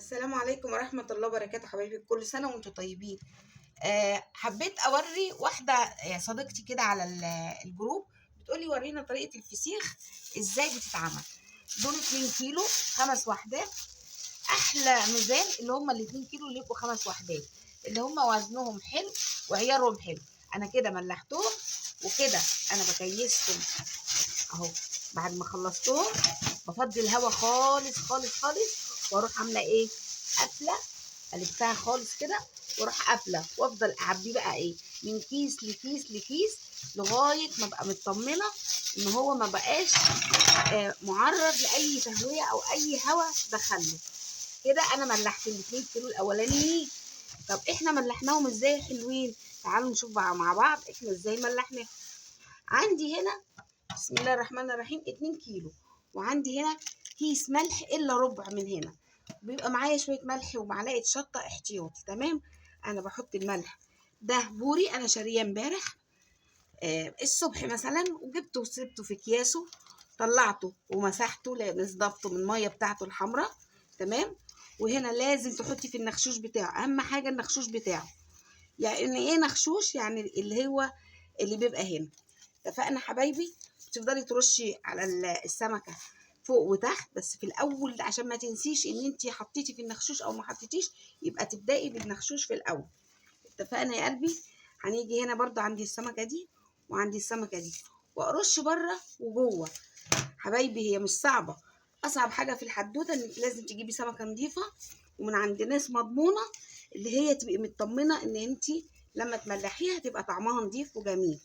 السلام عليكم ورحمة الله وبركاته حبايبي، كل سنة وانتم طيبين. حبيت اوري واحدة صديقتي كده على الجروب، بتقولي ورينا طريقة الفسيخ ازاي بتتعمل. دول 2 كيلو 5 وحدات، احلى ميزان اللي هم ال 2 كيلو اللي يبقوا 5 وحدات، اللي هم وزنهم حلو وعيارهم حلو. انا كده ملحتهم وكده انا بكيستهم اهو. بعد ما خلصتهم بفضي الهوا خالص خالص خالص، واروح عامله ايه؟ قافله، قلبتها خالص كده واروح قافله، وافضل اعبيه بقى ايه من كيس لكيس لكيس لغاية ما ابقى مطمنه ان هو ما بقاش معرض لاي تهوية او اي هوا دخله. كده انا ملحت ال 2 كيلو الاولانيين. طب احنا ملحناهم ازاي حلوين؟ تعالوا نشوف بقى مع بعض احنا ازاي ملحناهم. عندي هنا بسم الله الرحمن الرحيم 2 كيلو، وعندي هنا كيس ملح الا ربع من هنا، بيبقى معايا شوية ملح ومعلقة شطه احتياطي. تمام، انا بحط الملح ده بوري، انا شاريه امبارح الصبح مثلا، وجبته وسبته في اكياسه، طلعته ومسحته لان نضفته من المية بتاعته الحمراء. تمام، وهنا لازم تحطي في النخشوش بتاعه، اهم حاجة النخشوش بتاعه. يعني ايه نخشوش؟ يعني اللي هو اللي بيبقى هنا. اتفقنا حبايبي؟ تفضلي ترشي على السمكة فوق وتحت، بس في الاول عشان ما تنسيش ان انت حطيتي في النخشوش او ما حطيتيش، يبقى تبداي بالنخشوش في الاول. اتفقنا يا قلبي؟ هنيجي هنا برضو عندي السمكة دي وعندي السمكة دي، وارش بره وجوه. حبايبي هي مش صعبة، اصعب حاجة في الحدوتة انك لازم تجيبي سمكة نظيفة ومن عند ناس مضمونه، اللي هي تبقي مطمنه ان انت لما تملحيها تبقى طعمها نظيف وجميل.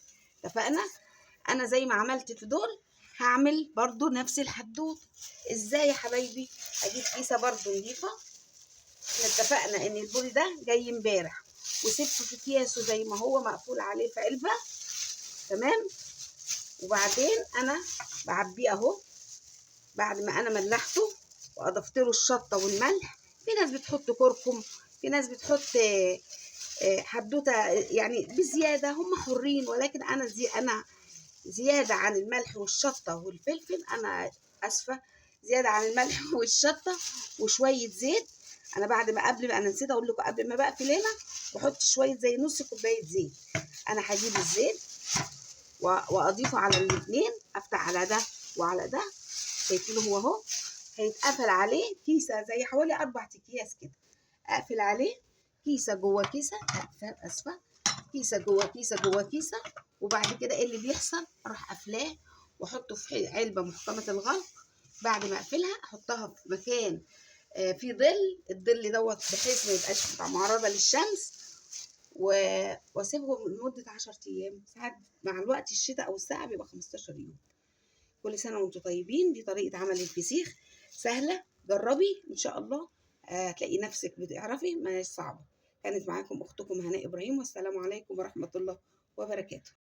اتفقنا؟ انا زي ما عملت في دول هعمل برضو نفس الحدوتة. ازاي يا حبايبي؟ هجيب كيسه برضو نظيفة. احنا اتفقنا ان البوري ده جاي امبارح وسبته في اكياسه زي ما هو مقفول عليه في علبة. تمام، وبعدين انا بعبيه اهو بعد ما انا ملحته واضفت له الشطه والملح. في ناس بتحط كركم، في ناس بتحط حدوتة يعني بزيادة، هم حرين، ولكن انا انا زيادة عن الملح والشطه والفلفل، انا اسفه، زيادة عن الملح والشطه وشوية زيت. انا بعد ما قبل ما انا نسيت اقول لكم، قبل ما بقفل هنا بحط شوية زي نص كوباية زيت. انا هجيب الزيت واضيفه على الاثنين، افتح على ده وعلى ده، شايفينه هو اهو هيتقفل عليه كيسه زي حوالي 4 اكياس كده. اقفل عليه كيسه جوه كيسه، اقفل اسفه، كيسه جوه كيسه جوه كيسه. وبعد كده ايه اللي بيحصل؟ اروح قافلاه واحطه في علبة محكمة الغلق. بعد ما اقفلها احطها في مكان فيه ظل، الظل دوت بحيث ما يبقاش معرضه للشمس، واسيبهم لمدة 10 ايام. ساعات مع الوقت الشتاء او الساعة بيبقى 15 يوم. كل سنة وانتم طيبين. دي طريقه عمل الفسيخ سهلة، جربي ان شاء الله هتلاقي نفسك بتعرفي، ما هيش صعبة. كانت معاكم اختكم هناء ابراهيم، والسلام عليكم ورحمة الله وبركاته.